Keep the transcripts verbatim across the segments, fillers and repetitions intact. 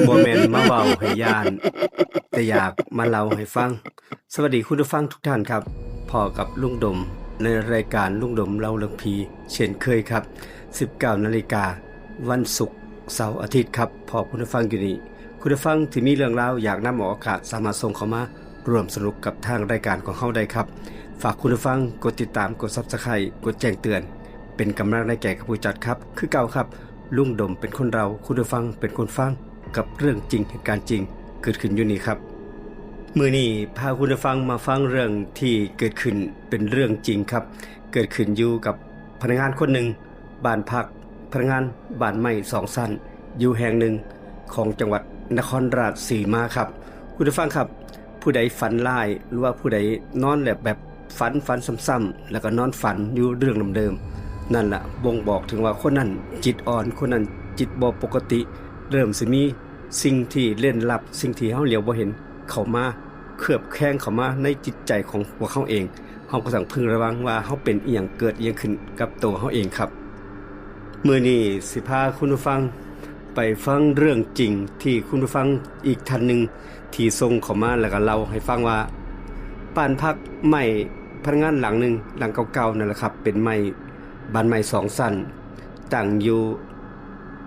บ่แม่นมาเว้าให้ย่าน แต่อยากมาเล่าให้ฟัง สวัสดีคุณผู้ฟังทุกท่านครับ พ้อกับลุงดมในรายการลุงดมเล่าเรื่องผี เช่นเคยครับ สิบเก้านาฬิกา วันศุกร์ เสาร์ อาทิตย์ครับ พ้อคุณผู้ฟังอยู่นี่ คุณผู้ฟังที่มีเรื่องราวอยากนำออกอากาศ สามารถส่งเข้ามาร่วมสนุกกับทางรายการของเฮาได้ครับ ฝากคุณผู้ฟังกดติดตาม กด Subscribe กดแจ้งเตือน เป็นกำลังใจแก่กับผู้จัดครับ คือเก่าครับ ลุงดมเป็นคนเล่า คุณผู้ฟังเป็นคนฟัง กับเรื่องจริงเหตุการณ์จริงเกิดขึ้นอยู่นี่ครับ มื้อนี้พาคุณผู้ฟังมาฟังเรื่องที่เกิดขึ้นเป็นเรื่องจริงครับ เกิดขึ้นอยู่กับพนักงานคนหนึ่ง บ้านพักพนักงานบ้านไม้สองชั้น อยู่แห่งหนึ่งของจังหวัดนครราชสีมาครับ คุณผู้ฟังครับ ผู้ใดฝันร้าย หรือว่าผู้ใดนอนแบบ แบบฝัน ฝันซ้ำๆ แล้วก็นอนฝันอยู่เรื่องเดิมๆ นั่นล่ะบ่งบอกถึงว่าคนนั้นจิตอ่อน คนนั้นจิตบ่ปกติ เริ่มสิมีสิ่งที่เร้นลับ สิ่งที่เฮาเหลียวบ่เห็นเข้ามาเคลือบแคลงเข้ามาในจิตใจของพวกเฮาเอง เฮาก็ต้องพึงระวังว่าเฮาเป็นอิหยัง เกิดอิหยังขึ้นกับตัวเฮาเองครับ มื้อนี้สิพาคุณผู้ฟังไปฟังเรื่องจริงที่คุณผู้ฟังอีกท่านหนึ่งที่ส่งเข้ามาแล้วก็เล่าให้ฟังว่า บ้านพักไม้พนักงานหลังหนึ่ง หลังเก่าๆ นั่นแหละครับ เป็นไม้ บ้านไม้สองชั้น ตั้งอยู่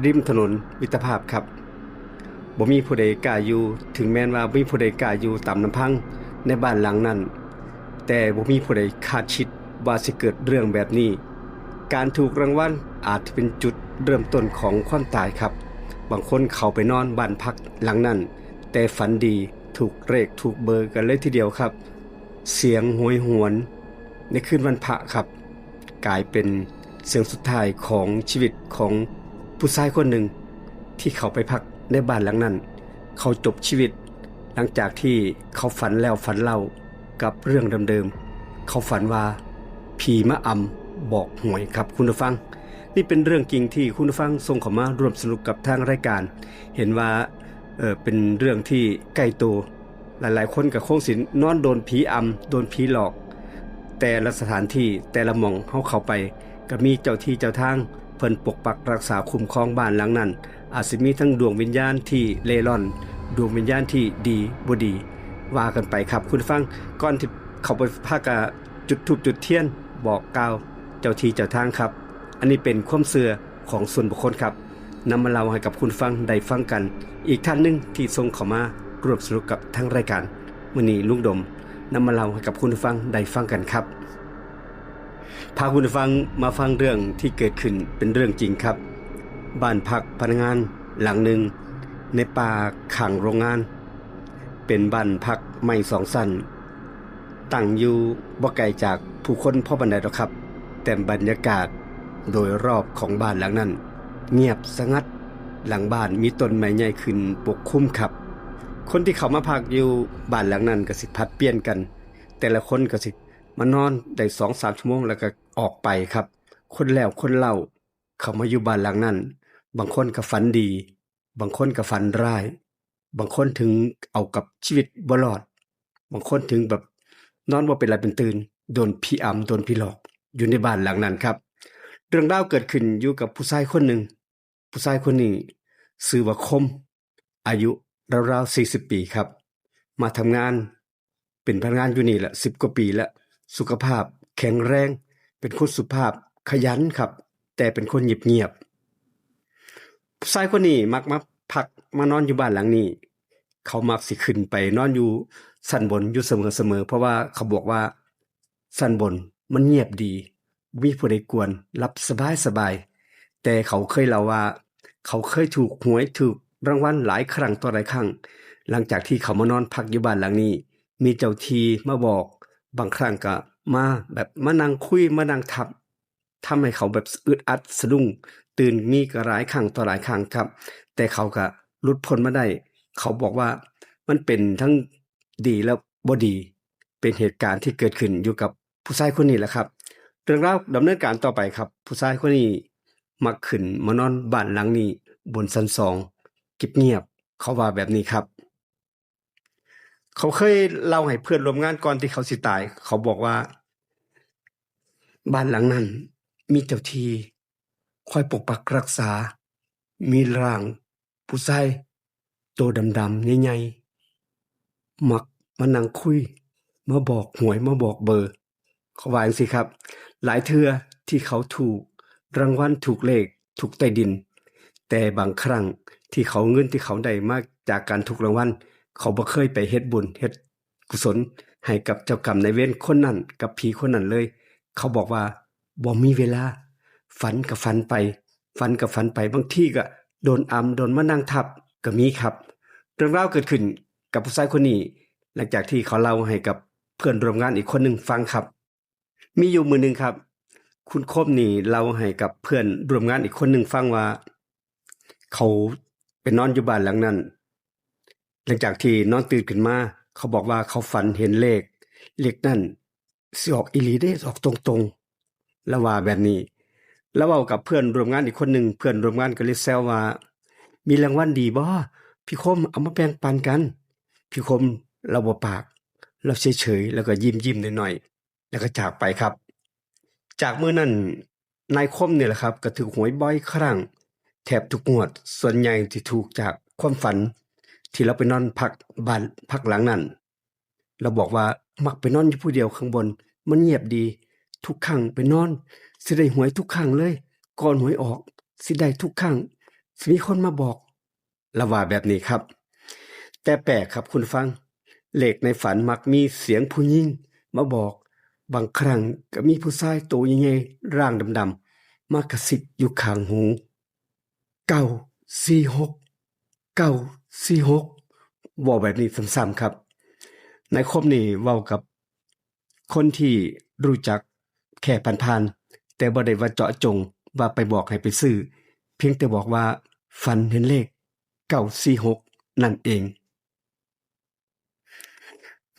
ริมถนนมิตรภาพครับ บ่มีผู้ใดกล้าอยู่ ถึงแม้นว่าบ่มีผู้ใดกล้าอยู่ตามลำพังในบ้านหลังนั้น แต่บ่มีผู้ใดคาดคิดว่าสิเกิดเรื่องแบบนี้ การถูกรางวัลอาจจะเป็นจุดเริ่มต้นของความตายครับ บางคนเข้าไปนอนบ้านพักหลังนั้น แต่ฝันดี ถูกเลขถูกเบอร์กันเลยทีเดียวครับ เสียงโหยหวนในคืนวันพระครับ กลายเป็นเสียงสุดท้ายของชีวิตของผู้ชายคนหนึ่งที่เข้าไปพักในบ้านหลังนั้น เขาจบชีวิตหลังจากที่เขาฝันแล้วฝันเล่ากับเรื่องเดิมๆ เขาฝันว่าผีมาอำบอกหวยครับคุณผู้ฟัง นี่เป็นเรื่องจริงที่คุณผู้ฟังส่งเข้ามาร่วมสนุกกับทางรายการ เห็นว่า เอ่อ เป็นเรื่องที่ใกล้ตัว หลายๆ คนก็คงสินอนโดนผีอำ โดนผีหลอก แต่ละสถานที่ แต่ละหม่องเฮาเข้าไป ก็มีเจ้าที่เจ้าทาง เพิ่นปกปักรักษาคุ้มครองบ้านหลังนั้น อาจสิมีทั้งดวงวิญญาณที่เร่ร่อน ดวงวิญญาณที่ดีบ่ดี ว่ากันไปครับ คุณผู้ฟัง ก่อนที่เข้าไปพักก็จุดธูปจุดเทียน บอกกล่าวเจ้าที่เจ้าทางครับ อันนี้เป็นความเชื่อของส่วนบุคคลครับ นำมาเล่าให้กับคุณผู้ฟังได้ฟังกัน อีกท่านหนึ่งที่ส่งเข้ามาร่วมสนุกกับทางรายการ มื้อนี้ลุงดมนำมาเล่าให้กับคุณผู้ฟังได้ฟังกันครับ พาคุณผู้ฟังมาฟังเรื่องที่เกิดขึ้นเป็นเรื่องจริงครับ บ้านพักพนักงานหลังหนึ่งในป่าข้างโรงงาน เป็นบ้านพักไม้สองชั้น ตั้งอยู่บ่ไกลจากผู้คนพอปานใดดอกครับ แต่บรรยากาศโดยรอบของบ้านหลังนั้น เงียบสงัด หลังบ้านมีต้นไม้ใหญ่ขึ้นปกคลุมครับ คนที่เข้ามาพักอยู่บ้านหลังนั้นก็สิผลัดเปลี่ยนกัน แต่ละคนก็สิมานอนได้สองสามชั่วโมงแล้วก็ออกไปครับ คนแล้วคนเล่าเข้ามาอยู่บ้านหลังนั้น บางคนก็ฝันดี บางคนก็ฝันร้าย บางคนถึงเอากับชีวิตบ่รอด บางคนถึงแบบนอนบ่เป็นหลับเป็นตื่น โดนผีอำ โดนผีหลอก อยู่ในบ้านหลังนั้นครับ เรื่องราวเกิดขึ้นอยู่กับผู้ชายคนหนึ่ง ผู้ชายคนนี้ชื่อว่าคม อายุราวๆ สี่สิบปีครับ มาทำงาน เป็นพนักงานอยู่นี่แหละ สิบกว่าปีแล้ว สุขภาพแข็งแรง เป็นคนสุภาพ ขยันครับ แต่เป็นคนเงียบๆ ผู้ชายคนนี้มักมาพักมานอนอยู่บ้านหลังนี้ เขามักสิขึ้นไปนอนอยู่ชั้นบนอยู่เสมอๆ เพราะว่าเขาบอกว่าชั้นบนมันเงียบดี บ่มีผู้ใดกวน หลับสบายๆ แต่เขาเคยเล่าว่า เขาเคยถูกหวยถูกรางวัลหลายครั้งต่อหลายครั้ง หลังจากที่เขามานอนพักอยู่บ้านหลังนี้ มีเจ้าที่มาบอก บางครั้งก็มาแบบมานั่งคุย มานั่งทับ ทำให้เขาแบบอึดอัดสะดุ้ง ตื่นมีก็หลายครั้งต่อหลายครั้งครับ แต่เขาก็หลุดพ้นมาได้ เขาบอกว่ามันเป็นทั้งดีและบ่ดี เป็นเหตุการณ์ที่เกิดขึ้นอยู่กับผู้ชายคนนี้แหละครับ เรื่องราวดำเนินการต่อไปครับ ผู้ชายคนนี้มักขึ้นมานอนบ้านหลังนี้บนชั้นสอง เงียบๆ เขาว่าแบบนี้ครับ เขาเคยเล่าให้เพื่อนร่วมงานก่อนที่เขาสิตาย เขาบอกว่า บ้านหลังนั้นมีเจ้าที่คอยปกปักรักษา มีร่าง ผู้ชายโตดำๆใหญ่ๆมักมานั่งคุย มาบอกหวย มาบอกเบอร์ เขาว่าจั่งซี้ครับ หลายเทื่อที่เขาถูกรางวัล ถูกเลข ถูกใต้ดิน แต่บางครั้งที่เขา เงินที่เขาได้มาจากการถูกรางวัล เขาบ่เคยไปเฮ็ดบุญเฮ็ดกุศลให้กับเจ้ากรรมนายเวรคนนั้น กับผีคนนั้นเลย เขาบอกว่าบ่มีเวลา ฝันก็ฝันไป ฝันก็ฝันไป บางทีก็โดนอำ โดนมานั่งทับก็มีครับ เรื่องราวเกิดขึ้นกับผู้ชายคนนี้ หลังจากที่เขาเล่าให้กับเพื่อนร่วมงานอีกคนหนึ่งฟังครับ มีอยู่มื้อหนึ่งครับ คุณคมนี่เล่าให้กับเพื่อนร่วมงานอีกคนหนึ่งฟังว่า เขาไปนอนอยู่บ้านหลังนั้น หลังจากที่นอนตื่นขึ้นมา เขาบอกว่าเขาฝันเห็นเลข เลขนั้นสิออกอีหลีเด้ ออกตรงๆ แล้วว่าแบบนี้ แล้วเว้ากับเพื่อนร่วมงานอีกคนหนึ่ง เพื่อนร่วมงานก็เลยแซวว่า "มีรางวัลดีบ่ พี่คม เอามาแบ่งปันกัน" พี่คมเราบ่ปาก เราเฉยๆ แล้วก็ยิ้มๆ หน่อยๆ แล้วก็จากไปครับ จากมื้อนั้น นายคมนี่แหละครับ ก็ถูกหวยบ่อยครั้ง แทบทุกงวด ส่วนใหญ่ที่ถูกจากความฝัน ที่เราไปนอนพักบ้านพักหลังนั้น เราบอกว่ามักไปนอนอยู่ผู้เดียวข้างบน มันเงียบดี ทุกครั้งไปนอน สิได้หวยทุกครั้งเลย ก่อนหวยออก สิได้ทุกครั้ง สิมีคนมาบอก ละว่าแบบนี้ครับ แต่แปลกครับคุณฟัง เลขในฝันมักมีเสียงผู้หญิงมาบอก บางครั้งก็มีผู้ชายโตใหญ่ๆ ร่างดำๆ มากระซิบอยู่ข้างหู "เก้าสี่หก เก้าสี่หก" เว้าแบบนี้ซ้ำๆ ครับ นายคมนี่เว้ากับคนที่รู้จักแค่ผ่านๆ แต่บ่ได้ว่าเจาะจงว่าไปบอกให้ไปซื้อ เพียงแต่บอกว่าฝันเห็นเลข เก้าสี่หก นั่นเอง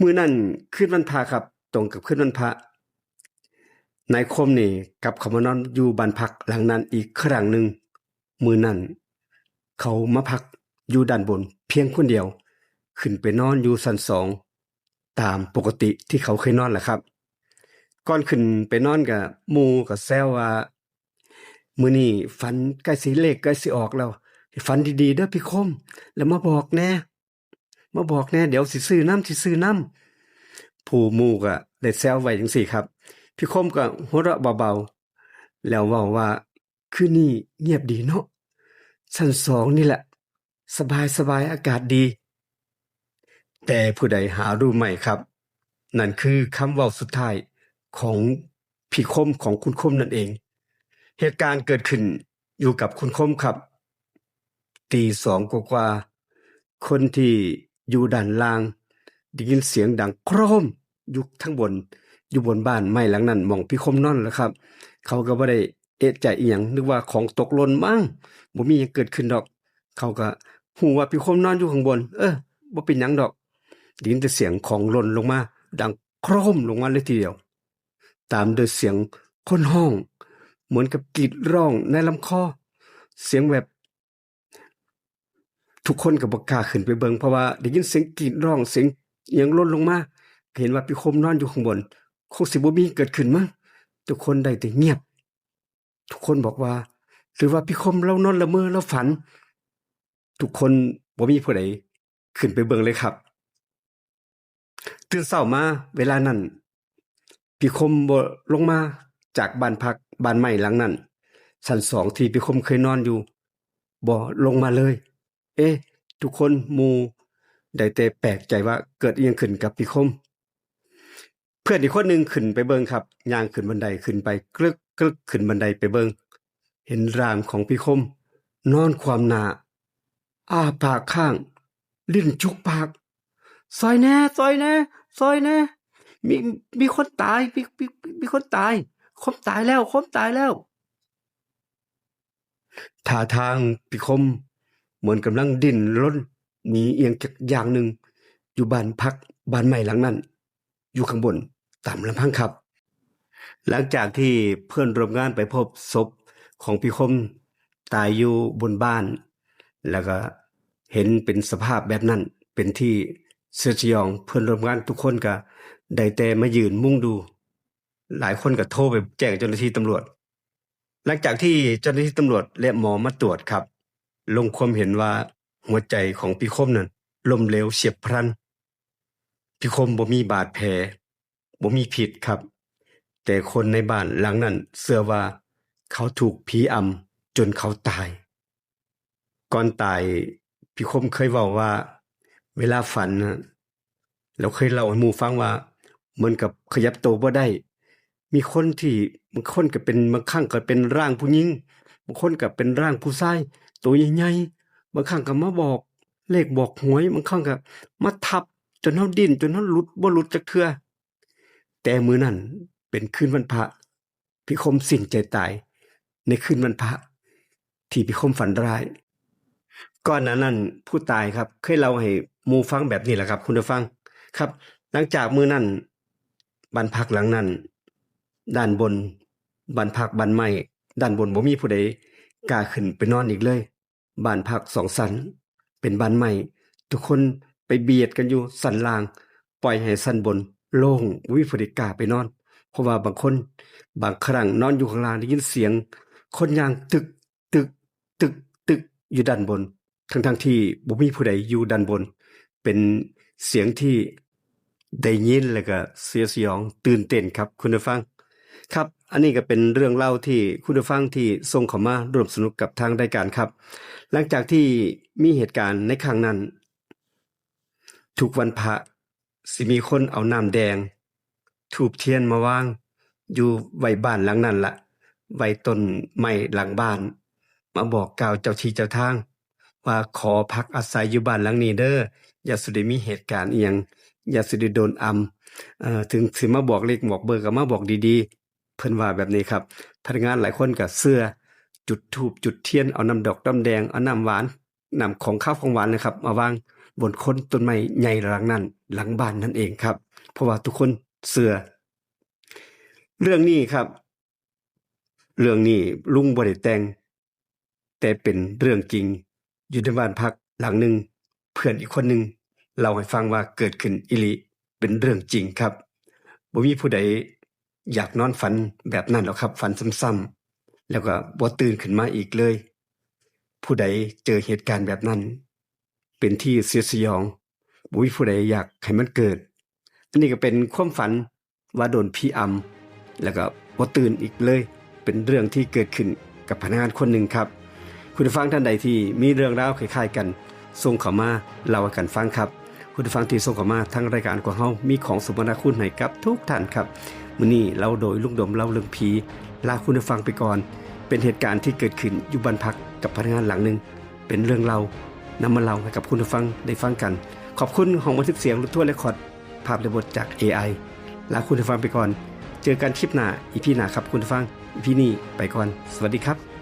มื้อนั้นคืนวันพระครับ ตรงกับคืนวันพระ นายคมนี่กลับเข้ามานอนอยู่บ้านพักหลังนั้นอีกครั้งหนึ่ง มื้อนั้นเขามาพักอยู่ด้านบนเพียงคนเดียว ขึ้นไปนอนอยู่ชั้นสอง ตามปกติที่เขาเคยนอนแหละครับ ก่อนขึ้นไปนอนก็หมู่ก็แซวว่า "มื้อนี้ฝันใกล้สิ เลขใกล้สิออกแล้ว ให้ฝันดีๆ เด้อพี่คม แล้วมาบอกแหน่ มาบอกแหน่ เดี๋ยวสิซื้อนำ สิซื้อนำ" ผู้หมู่ก็ได้แซวไว้จั่งซี้ครับ พี่คมก็หัวเราะเบาๆ แล้วเว้าว่า "คืนนี้เงียบดีเนาะ ชั้นสองนี่แหละ สบายๆ อากาศดี" แต่ผู้ใดหารู้ไหมครับ นั่นคือคำเว้าสุดท้ายของพี่คม ของคุณคมนั่นเอง เหตุการณ์เกิดขึ้นอยู่กับคุณคมครับ ตีสองกว่าๆ คนที่อยู่ด้านล่างได้ยินเสียงดังโครมอยู่ข้างบน อยู่บนบ้านไม้หลังนั้นหม่องพี่คมนอนแหละครับ เขาก็บ่ได้เอะใจอิหยัง นึกว่าของตกหล่นมั้ง บ่มีหยังเกิดขึ้นดอก เขาก็ฮู้ว่าพี่คมนอนอยู่ข้างบน เออ บ่เป็นหยังดอก ได้ยินแต่เสียงของหล่นลงมา ดังโครมลงมาเลยทีเดียว ตามด้วยเสียงคนฮ้อง เหมือนกับกรีดร้องในลำคอ เสียงแบบ ทุกคนก็บ่กล้าขึ้นไปเบิ่ง เพราะว่าได้ยินเสียงกรีดร้อง เสียงอิหยังหล่นลงมา ก็เห็นว่าพี่คมนอนอยู่ข้างบน คงสิบ่มีเกิดขึ้นมั้ง ทุกคนได้แต่เงียบ ทุกคนบอกว่า "หรือว่าพี่คมลาวนอนละเมอ ลาวฝัน" ทุกคนบ่มีผู้ใดขึ้นไปเบิ่งเลยครับ ตื่นเช้ามาเวลานั้น พี่คมบ่ลงมาจากบ้านพัก บ้านไม้หลังนั้น ชั้นสองที่พี่คมเคยนอนอยู่ บ่ลงมาเลย เอ๊ะ ทุกคนหมู่ได้แต่แปลกใจว่าเกิดอิหยังขึ้นกับพี่คม เพื่อนอีกคนหนึ่งขึ้นไปเบิ่งครับ ย่างขึ้นบันไดขึ้นไป กรึกกรึกขึ้นบันไดไปเบิ่ง เห็นร่างของพี่คม นอนคว่ำหน้า อ้าปากค้าง ลิ้นจุกปาก "ซอยแหน่ ซอยแหน่ ซอยแหน่ มี มีคนตาย มี มี มีคนตาย คมตายแล้ว คมตายแล้ว" ท่าทางพี่คมเหมือนกำลังดิ้นรนหนีอิหยังจักอย่างหนึ่ง อยู่บ้านพักบ้านไม้หลังนั้น อยู่ข้างบนตามลำพังครับ หลังจากที่เพื่อนร่วมงานไปพบศพของพี่คมตายอยู่บนบ้าน แล้วก็เห็นเป็นสภาพแบบนั้น เป็นที่สยดสยอง เพื่อนร่วมงานทุกคนก็ได้แต่มายืนมุงดู หลายคนก็โทรไปแจ้งเจ้าหน้าที่ตำรวจ หลังจากที่เจ้าหน้าที่ตำรวจและหมอมาตรวจครับ ลงความเห็นว่า หัวใจของพี่คมนั้นล้มเหลวเฉียบพลัน พี่คมบ่มีบาดแผล บ่มีพิษครับ แต่คนในบ้านหลังนั้นเชื่อว่าเขาถูกผีอำจนเขาตาย ก่อนตายพี่คมเคยเว้าว่า เวลาฝันนะ แล้วเคยเล่าให้หมู่ฟังว่า เหมือนกับขยับตัวบ่ได้ มีคนที่ บางคนก็เป็น บางครั้งก็เป็นร่างผู้หญิง บางคนก็เป็นร่างผู้ชาย ตัวใหญ่ๆ บางครั้งก็มาบอกเลขบอกหวย บางครั้งก็มาทับจนเฮาดิ้น จนเฮาหลุดบ่หลุดจักเทื่อ แต่มื้อนั้นเป็นคืนวันพระ พี่คมสิ้นใจตายในคืนวันพระ ที่พี่คมฝันร้าย ก่อนหน้านั้นผู้ตายครับ เคยเล่าให้หมู่ฟังแบบนี้แหละครับ คุณผู้ฟังครับ หลังจากมื้อนั้น บ้านพักหลังนั้น ด้านบน บ้านพักบ้านไม้ ด้านบนบ่มีผู้ใดกล้าขึ้นไปนอนอีกเลย บ้านพักสองชั้น เป็นบ้านไม้ ทุกคนไปเบียดกันอยู่ชั้นล่าง ปล่อยให้ชั้นบนโล่ง บ่มีผู้ใดกล้าไปนอน เพราะว่าบางคน บางครั้งนอนอยู่ข้างล่างได้ยินเสียงคนย่างตึก ตึก ตึก ตึก อยู่ด้านบน ทั้งๆที่บ่มีผู้ใดอยู่ด้านบน เป็นเสียงที่ได้ยินแล้วก็เสียดสยองตื่นเต้นครับ คุณผู้ฟังครับ อันนี้ก็เป็นเรื่องเล่าที่คุณผู้ฟังที่ส่งเข้ามาร่วมสนุกกับทางรายการครับ หลังจากที่มีเหตุการณ์ในครั้งนั้น ทุกวันพระสิมีคนเอาน้ำแดง ธูปเทียนมาวางอยู่ไว้บ้านหลังนั้นละ ไว้ต้นไม้หลังบ้าน มาบอกกล่าวเจ้าที่เจ้าทาง ว่าขอพักอาศัยอยู่บ้านหลังนี้เด้อ อย่าสิได้มีเหตุการณ์อิหยัง อย่าสิได้โดนอำ เอ่อ ถึงสิมาบอกเลขบอกเบอร์ก็มาบอกดีๆ เพิ่นว่าแบบนี้ครับ พนักงานหลายคนก็เชื่อ จุดธูปจุดเทียน เอาน้ำดอกน้ำแดง เอาน้ำหวาน น้ำของคาวของหวานนะครับ มาวางบนโคนต้นไม้ใหญ่หลังนั้น หลังบ้านนั่นเองครับ เพราะว่าทุกคนเชื่อ เรื่องนี้ครับ เรื่องนี้ลุงบ่ได้แต่ง แต่เป็นเรื่องจริง อยู่ในบ้านพักหลังหนึ่ง เพื่อนอีกคนหนึ่งเล่าให้ฟังว่าเกิดขึ้นอีหลี เป็นเรื่องจริงครับ บ่มีผู้ใดอยากนอนฝันแบบนั้นหรอกครับ ฝันซ้ำๆ แล้วก็บ่ตื่นขึ้นมาอีกเลย ผู้ใดเจอเหตุการณ์แบบนั้น เป็นที่เสียดสยอง บ่มีผู้ใดอยากให้มันเกิด อันนี้ก็เป็นความฝันว่าโดนผีอำ แล้วก็บ่ตื่นอีกเลย เป็นเรื่องที่เกิดขึ้นกับพนักงานคนหนึ่งครับ คุณผู้ฟังท่านใดที่มีเรื่องราวคล้ายๆกัน ส่งเข้ามาเล่าให้กันฟังครับ คุณผู้ฟังที่ส่งเข้ามาทางรายการของเฮามีของสมนาคุณให้กับทุกท่านครับ มื้อนี้เล่าโดยลุงดมเล่าเรื่องผี ลาคุณผู้ฟังไปก่อน เป็นเหตุการณ์ที่เกิดขึ้นอยู่บ้านพักกับพนักงานหลังหนึ่ง เป็นเรื่องเล่านำมาเล่าให้กับคุณผู้ฟังได้ฟังกัน ขอบคุณห้องบันทึกเสียง Rutua Record ภาพและบทจาก เอไอ ลาคุณผู้ฟังไปก่อน เจอกันคลิปหน้า อีพี หน้าครับคุณผู้ฟัง อีพี นี้ไปก่อน สวัสดีครับ